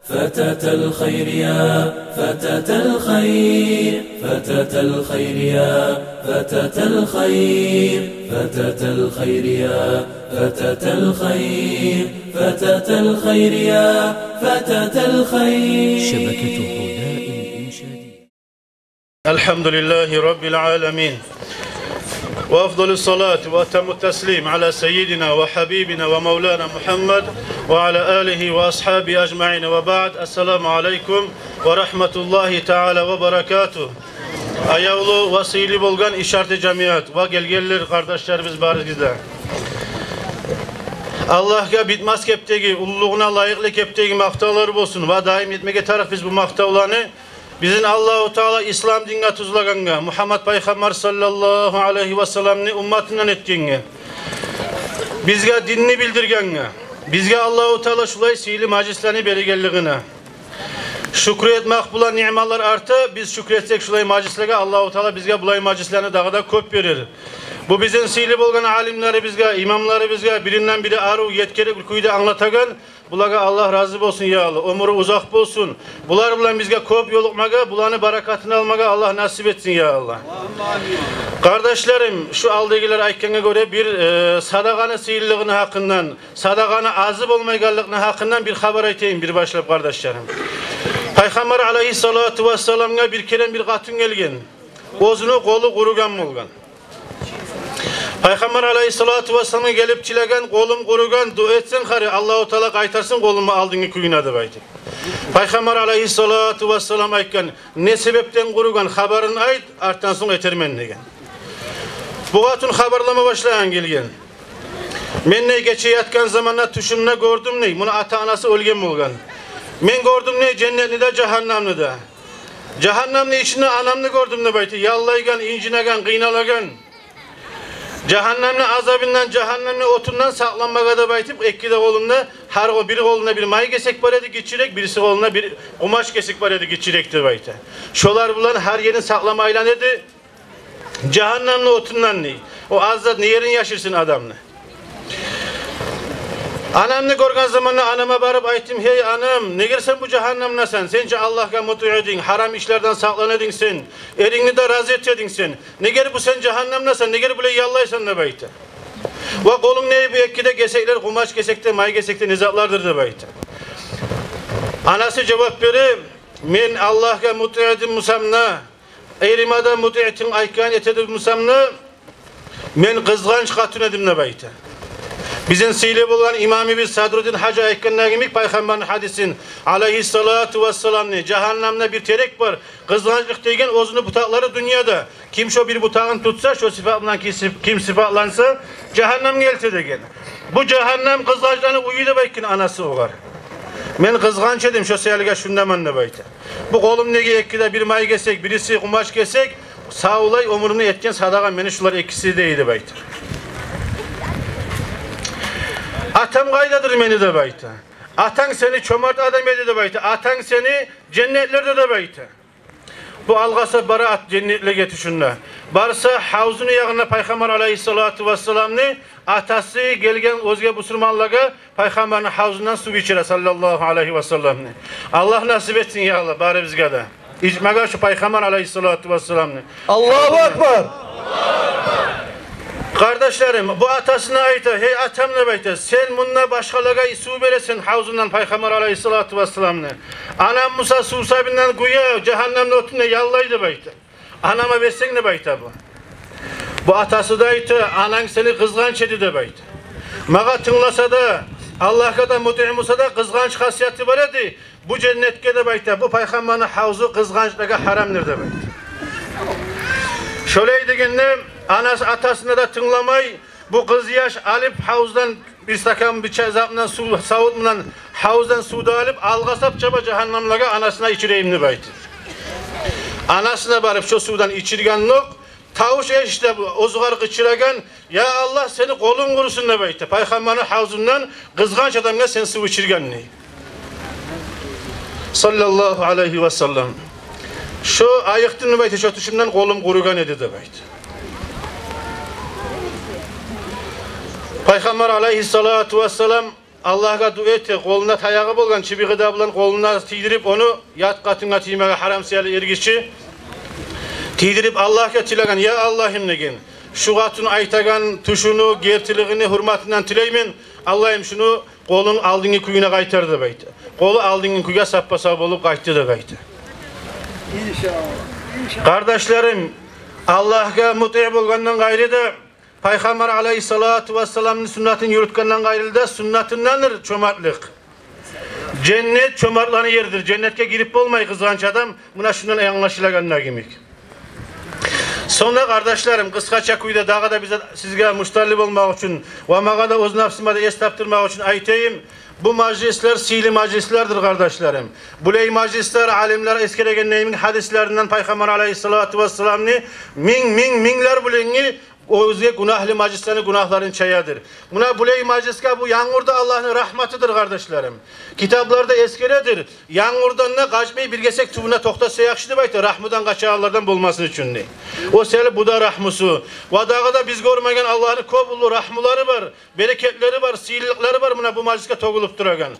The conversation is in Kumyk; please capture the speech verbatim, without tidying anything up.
فتاة الخير يا فتاة الخير، فتاة الخير يا فتاة الخير، فتاة الخير يا فتاة الخير، فتاة الخير يا فتاة الخير. شبكة هدى الإنشادية. الحمد لله رب العالمين، وأفضل الصلاة وأتم التسليم على سيدنا وحبيبنا ومولانا محمد وعلى آله وأصحابه أجمعين، وبعد. السلام عليكم ورحمة الله تعالى وبركاته. Аявлу ва сыйлы болгъан ишарты жамият ва гелгенлер, къардашларыбыз, барыгъыз да. Аллагьгъа битмес кепдеги, уллулугъуна лайыкълы кепдеги макътавлар болсун ва даим этмеге тарыкъ биз бу макътавланы. Бизин Аллагьу Таала ислам динге тюзлегенге, Мугьаммат пайхаммар саллаллагьу алайгьи ва салламны умматындан этгенге, бизге динни билдиргенге, бизге Аллагьу Таала шулай сыйлы мажлислени бергенлигине шюкюр этмек булан ниъматлар арта. Биз шюкюр этсек шулай мажлислеге, Аллагьу Таала бизге булай мажлислени дагъы да кёп берер. Бу бизин сыйлы болгъан алимлерибизге, имамларыбызгъа, биринден бири арив, етгерик кюйде англатагъан, булагъа Аллагь рази болсун, я Аллагь. Оьмюрю узакъ болсун. Булар булан бизге кёп ёлукъмагъа, буланы баракатын алмагъа Аллагь насип этсин, я Аллагь. Къардашларым, шу алдагъылар айтгъангъа гёре, бир, э, садагъаны сыйлылыгъыны гьакъындан, садагъаны азы болмайгъанлыгъыны гьакъындан бир хабар айтайым бир башлап, къардашларым. Пайхаммар алайгьиссалату вассаламгъа бир керен бир къатын гелген. Оьзюню къолу къуругъан болгъан. Пайхаммар алайгьиссалату вассаламгъа гелип тилеген: «Къолум къуругъан, дуа этсенг хари, Аллагьу Таала къайтарсын къолумну алдынгъы кююне», – деп айтып. Пайхаммар алайгьиссалату вассалам айтгъан: «Не себепден къуругъан, хабарын айт, артдан сонг этермен», – деген. Бу къатын хабарлама башлагъан гелген: «Мен, – дей, – гече ятгъан заманда тюшюмде гёрдюм, – дей, – муну ата-анасы оьлген болгъан. Мен гёрдюм, – дей, – женнетни де, жагьаннемни де. Жагьаннемни ичинде анамны гёрдюм, – деп айта, – яллайгъан, инжинеген, къыйналагъан. Жагьаннемни азабындан, жагьаннемни отундан сакъланмагъа, – деп айтып, – эки де къолунда, гьар къо-, бир къолунда бир май гесек бар эди, гиччирек, бириси къолунда бир къумач гесек бар эди, гиччирек», – деп айта. «Шолар булан гьар ерин сакълама айлана эди жагьаннемни отундан, – дей. – О аз зат не ерин яшырсын адамны. Анамны гёрген заманда анама барып айтдым: „Гьей, анам, негер сен бу жагьаннемдесен? Сен чи Аллагьгъа мутиъ эдинг, гьарам ишлерден сакълана эдинг сен, эрингни де рази эте эдинг сен. Негер бу сен жагьаннемдесен, негер булай яллайсан?“ – деп айта. „Ва къолунгда бу эки де гесеклер, къумач гесек де, май гесек де не затлардыр?“ – деп айта. Анасы жавап бере: «Мен Аллагьгъа мутиъ эдим бусам да, эриме де мутиъ эдим, айтгъанын эте эдим бусам да, мен къызгъанч къатын эдим», – деп айта. Бизин сыйлы болгъан имамыбыз Садруддин гьажи айтгъандагъы йимик, пайхаммарны гьадисин, алайгьиссалату вассаламны: «Жагьаннемде бир терек бар, къызгъанчлыкъ деген, оьзюню бутакълары дюньяда. Ким шо бир бутагъын тутса, шо сыпат булан ким сып-, ким сыпатланса, жагьаннемге элте», – деген. «Бу жагьаннем къызгъанчланы уьюдюр», – деп айтгъан анасы огъар. «Мен къызгъанч эдим, шо саялыгъа шундаман», – деп айта. «Бу къолумдагъы эки де, бир май гесек, бириси къумач гесек, савлай оьмюрюмде этген садагъам мени шулар экиси», – дей, деп айта. «Атам къайдадыр мени?» – деп айта. «Атанг сени чомарт адам эди, – деп айта, – атанг сени женнетлерде», – деп айта. Бу алгъасап бара ат женнетлеге тюшюнде. Барса, гьавзуну ягъында пайхаммар алайгьиссалату вассаламны атасы гелген оьзге бусурманлагъа пайхаммарны гьавзундан сув ичире, саллаллагьу алайгьи ва салламны. Аллагь насип этсин, я Аллагь, барыбызгъа да ичмеге шу пайхаммар алайгьиссалату вассаламны. Аллагьу акбар! Къардашларым, бу атасына айта: «Гьей, атам, – деп айта, – сен мунда башгъалагъа сув бересен гьавзундан пайхаммар алайгьиссалату вассаламны. Анам буса сувсабындан гюе, жагьаннемни отунда яллай», – деп айта. «Анама берсенг», – деп айта бу. Бу атасы да айта: «Ананг сени къызгъанч эди, – деп айта. – Магъа тынгласа да, Аллагьгъа да мутиъ буса да, къызгъанч хасияты бар эди. Бу женнетге, – деп айта, – бу пайхаммарны гьавзу къызгъанчлагъа гьарамдыр», – деп айта. Шолай дегенде, анасы, атасына да тынгламай, бу къызъяш алып гьавздан бир стакан, бир чай зат булан сув, савут булан гьавздан сув да алып, алгъасап чаба жагьаннемлеге, анасына ичирейим деп айтып. Анасына барып шо сувдан ичиргенокъ, тавуш эшитип, оьзюгер къычырагъан: «Я Аллагь, сени къолунг къурусун», – деп айта. «Пайхаммарны гьавзундан къызгъанч адамгъа сен сув ичиргенни». Саллаллагьу алайгьи ва саллам. «Шо айыкъдым, – деп айта, – шо тюшюмден, къолум къуругъан эди», – деп айта. Пайхаммар алайгьиссалату вассалам Аллагьгъа дуа эте, къолунда таягъы болгъан, чыбыгъы да булан къолуна тийдирип, ону ят къатынгъа тиймеге гьарам сыйлы эргиши тийдирип, Аллагьгъа тилеген: «Я Аллагьым, — деген, — шу къатын айтагъан тюшюню гертилигини гьюрметинден тилеймен, Аллагьым, шуну къолун алдынгъы кююне къайтар», — деп айта. Къолу алдынгъы кюйге саппа-сав болуп къайтды деп айта. Иншаллагь. Иншаллагь. Къардашларым, Аллагьгъа мутиъ болгъандан къайры да, Пайхаммар алайгьиссалату вассаламны суннатын юрютгенден къайры да, суннатындандыр чомартлыкъ. Женнет чомартланы еридир. Женнетге гирип болмай къызгъанч адам, муна шундан англашылагъаны йимик. Сонг да, къардашларым, къысгъача кюйде дагъы да бизге, сизге муштарлы болмакъ учун ва магъа да, оьз напсыма да эс тапдырмакъ учун айтайым. Бу мажлислер сыйлы мажлислердир, къардашларым. Булай мажлислер, алимлер эсгерегенде йимик, гьадислеринден Пайхаммар алайгьиссалату вассаламны минг, минг, минглер булангъы оьзге гюнагьлы мажлислени гюнагьларын чаядыр. Муна булай мажлисге бу янгурда Аллагьны рагьматыдыр, къардашларым. Китапларда эсгередир: янгурдан да къачмай, бир гесек тюбюнде токътаса яхшы деп айта, рагьмудан къачагъанлардан болмасын учун дей. О саялы бу да рагьмусу. Ва дагъы да биз гёрмеген Аллагьны кёп уллу рагьмулары бар, берекетлери бар, сыйлылыкълары бар муна бу мажлисге тёгюлюп турагъан.